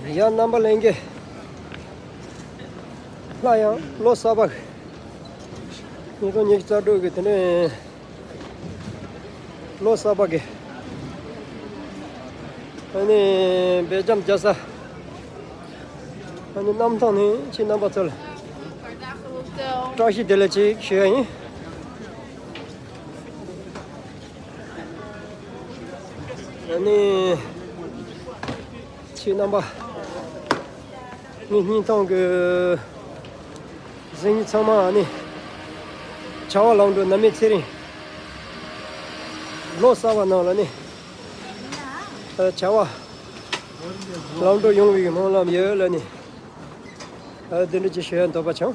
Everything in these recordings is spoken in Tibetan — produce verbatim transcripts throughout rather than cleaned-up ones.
ཡ། རྣམ་པ་ལྷན་རྒྱས། སླར་ཡང་ལོ་གསར་པ་གི། ཉིས་སྟོང་ཉི་ཤུ་རྩ་དྲུག་གི་དེ་ནས་ལོ་གསར་པ་གི། ཨ་ནི་སྦེལ་ཇམ་རྒྱལ་ས། ཨ་ནི་གནམ་ཐང་ནས་ཁྱེད་རྣམ་པ་ཚོ་ལ་བཀྲ་ཤིས་བདེ་ལེགས་ཅིག་ཞུ་ཡ་ཡིན། ཨ་ནི་ཁྱེད་རྣམ་པ། ངའི་སྙིང་ཐང་གི་གཟིགས་མི་ཚང་མ། ཨ་ནི་བྱ་བ་ལམ་འགྲོ་ནད་མེད་ཚེ་རིང་ལོ་གསར་པ་ནང་ལ་ནི། ཨ། བྱ་བ་ལམ་འགྲོ་ཡོང་བའི་སྨོན་ལམ་ཡོད་ལ་ནི། ཨ། འདི་འདྲ་ཅིག་ཞུ་ཡ་འདོད་པ་བྱུང་།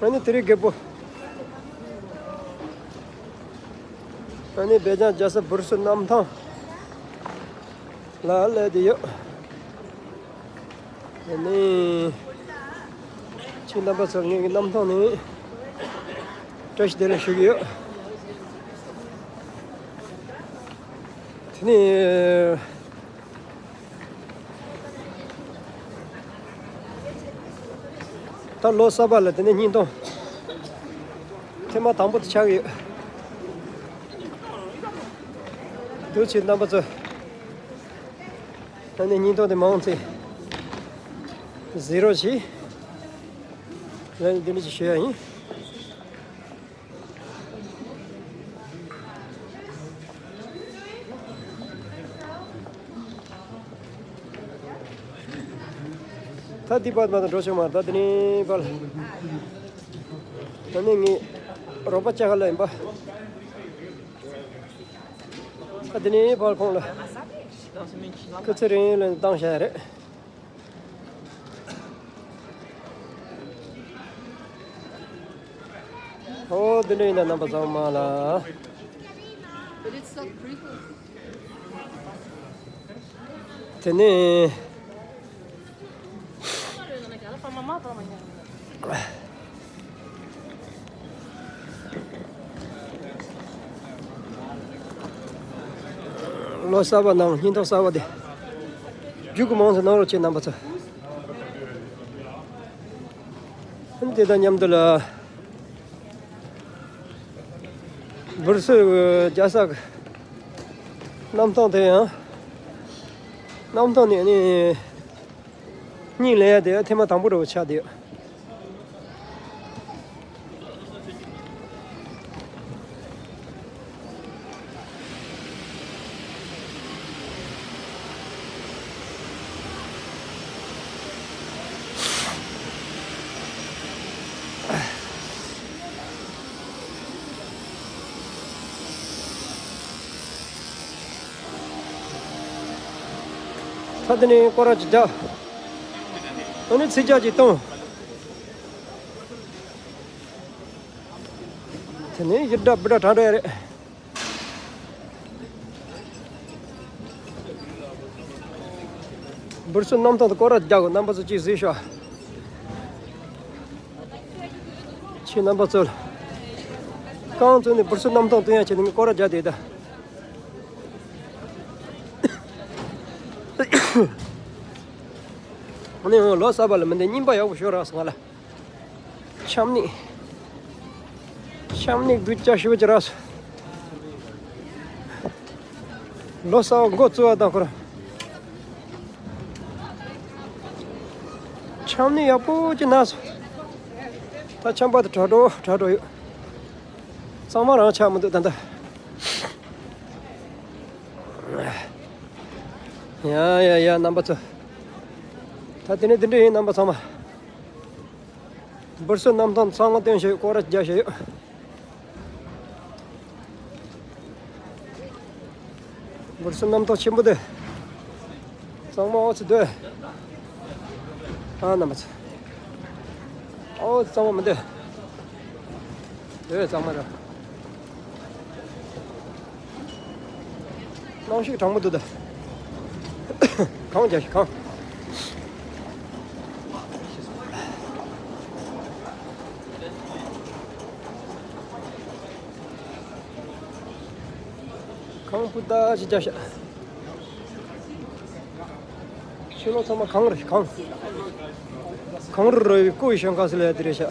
ཨ་ནི་དེ་རིང་རྒད་པོ། ཨ་ནི་སྦེལ་ཇམ་རྒྱལ་ས་སྦུར་སུལ་གནམ་ཐང་ལ་སླེབས་བསྡད་ཡོད། ཨ་ནི་ཁྱེད་རྣམ་པ་ཚོར་ངེད་ཀྱི་གནམ་ཐང་ནས་བཀྲ་ཤིས་བདེ་ལེགས་ཞུ་གི་ཡོད། དེ་ནས། ད་ལོ་གསར་པ་ལ་དེ་ནས་སྙིང་སྟོབས་ཐེངས་མ་དང་པོ་དེ་ཆགས་ཡོད། འདུག་ཁྱེད་རྣམ་པ་ཚོ། ད་ནས་སྙིང་སྟོབས་དེ་མང་ཚེ་ཟི་རོ་བྱས། ལན་འདི་འདྲ་ཞིག་ཞུ་ཡ་ཡིན། ད་འདི་པར་མ་དང་འགྲོ་ཆོག་མ། ད་འདི་ནས་པར། ད་ནི་ངས་རོགས་པ་ཅག་ལ་ཡིན་པ། ད་འདི་ནས་པར་ཁོང་ལ་སྐུ་ཚེ་རིང་ལ་བཏང་བཞག་རེད། ཨོ། འདི་འདྲ་ཡིན་ན་རྣམ་པ་ཚང་མ་ལ། དེ་ནས་ལོ་གསར་པ་ནང་སྙིང་སྟོབས་གསར་པ་དེ་རྒྱུགས་མང་ཙམ་གནང་རོགས་བྱེད། རྣམ་པ་ཚོ། དེ་དང་མཉམ་དུ་ལ། སྦུར་སུལ་རྒྱལ་ས་གི་གནམ་ཐང་དེ་ཡང་། གནམ་ཐང་ནས་ནི་སྙིང་ལས་ཡ་དེ་ཐེངས་མ་དང་པོ་འདྲ་བོ་ཆགས་བསྡད་ཡོད། ད་དེ་ནས་སྐོར་ར་ཅིག་རྒྱག་ཨ་ནི་ཚིག་རྒྱག་ཅིག་གཏོང་། དེ་ནས་ཡི་སྒྲ་བུ་སྒྲ་གྲགས་འགྲོ་ཡ་རེད། སྦུར་སུལ་གནམ་ཐང་དུ་སྐོར་ར་རྒྱག་དགོས། རྣམ་པ་ཚོ་ཅིག་གཟིགས་ཤོག་ཁྱེད་རྣམ་པ་ཚོ་ལ་རྐང་བཙུགས་ནས་སྦུར་སུལ་གནམ་ཐང་སྟོན་ཡ་བྱས་ནས་ངས་སྐོར་ར་རྒྱག་བསྡད་ད། ཨ་ནི་ལོ་གསར་པ་ལ་མི་འདི་རྙིང་པ་ཡག་པོ་ཤོར་རག་སོང་ང་ལ། ཆམ་ནི། ཆམ་ནི་དུས་ཅག་ཞུ་ཅི་རག་སོང་། ལོ་གསར་པ་འགོ་བཙུགས་པ་དང་ཁོ་རང་། ཆམ་ནི་ཡག་པོ་ཅིག་ན་སོང་། ད་ཆམ་པ་དེ་དྲག་འགྲོ་དྲག་འགྲོ་ཡོད། གཙང་མ་རང་ཆགས་མི་འདུག་ད་ལྟ། ཡ་ཡ་ཡ། རྣམ་པ་ཚོ། ད་དེ་ནས་དེ་འདྲ་ཡིན། རྣམ་པ་ཚང་མ། སྦུར་སུལ་གནམ་ཐང་ཚང་མ་སྟོན་བྱས་སྐོར་ར་རྒྱག་བྱས་ཡོད། སྦུར་སུལ་གནམ་ཐང་ཆེན་པོ་དེ། གཙང་མ་ཨོ་ཙི་སྡོད། ཨ། རྣམ་པ་ཚོ། ཨོ་ཙི་གཙང་མ་མི་སྡོད། སྡོད་གཙང་མ་ར། གནམ་གཤིས་གྲང་མོ་འདུག་ད། གངས་རྒྱག་ཤིག་གངས། གངས་སྤུ་དག་ཅིག་རྒྱབ་ཤག་ཕྱི་ལོགས་ཚང་མ་གངས་རེད། གངས། གངས་རི་ར་བའི་ཀོ་ཡི་ཤང་ཁ་སི་ལ་ཡ་དེ་རེད་ཤག་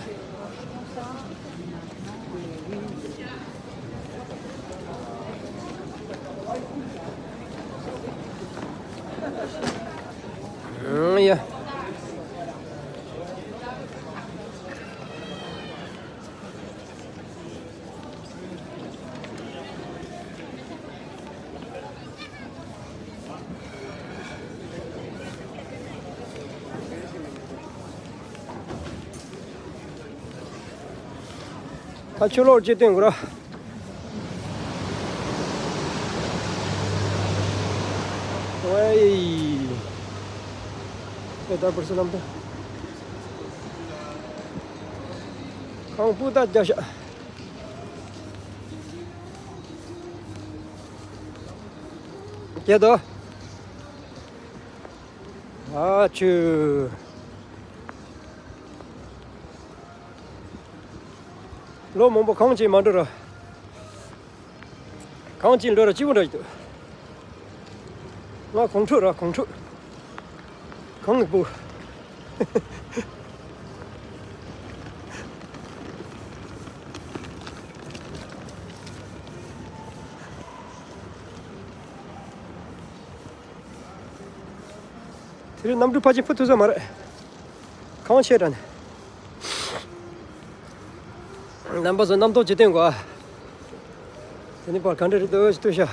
ཨང་ཡ། ད་ཆུ་ལོག་ཅི་སྟོན་དགོས་ར། ཝེ། ཨེ་ད་པར་སི་ལམ་ད། གངས་སྤུ་དག་རྒྱབ་ཤག་སྐྱེ་དོ། ཨ་ཆུ། ལོ་མང་པོ་གངས་ཅན་མ་འགྲོ་ར། གངས་ཅན་འགྲོ་ར་སྐྱིད་པོ་འདྲ་ཞིག་འདུག་ང་གངས་ཕྲུག་ར། གངས་ཕྲུག་གངས་སྤུ། དེ་རིང་གནམ་གྲུ་ཕལ་ཆེར་འཕུར་ཐུབ་ས་མ་རེད། གངས་ཆེ་དྲགས་ནས། རྣམ་པ་ཚོ་རྣམ་རྟོག་ཅིག་སྟོན་དགོས་ཨ། དེ་ནི་པར་ག་འདྲ་རེད་འདུག་ཅིག་ལྟོས་ཤག་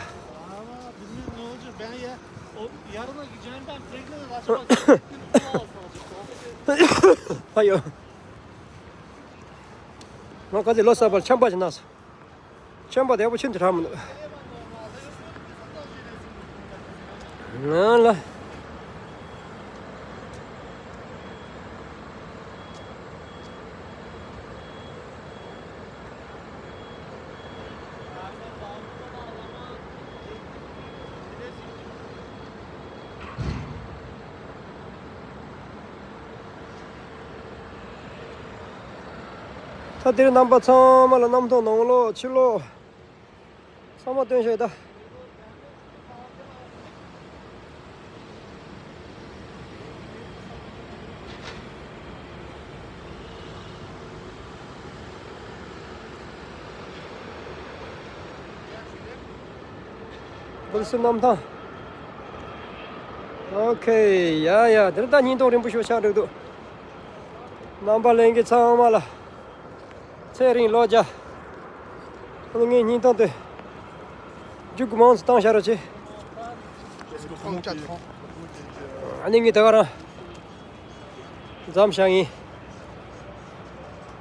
ཨ་ཡོ། ང་ག་ཚོད་ལོ་གསར་པར་ཆམ་པ་ཞིག་ན་སོང་། ཆམ་པ་བདེ་པོ་ཆུ་འདི་དྲག་མི་འདུག་ང་ལ། ད་འདིར་རྣམ་པ་ཚང་མ་ལ་གནམ་ཐང་ནང་ལོགས་ཕྱི་ལོགས་ཚང་མ་སྟོན་བྱས་ད། འབུལ་སུ་གནམ་ཐང་། ཨོ་ཁེ། ཡ་ཡ། འདིར་ད་སྙིང་སྟོབས་རིང་པོ་ཞིག་ཆགས་འགྲོ་འདུག་རྣམ་པ་ལྷན་རྒྱས་ཚང་མ་ལ་ཚེ་རིང་ལོ་བརྒྱ། ཨ་ནི་ངའི་སྙིང་སྟོབས་དེ་རྒྱུག་གུ་མང་ཙམ་བཏང་བཞག་རོགས་བྱེད། ཨ་ནི་ངས་ད་ག་རང་མཚམས་བཞག་ཡིན།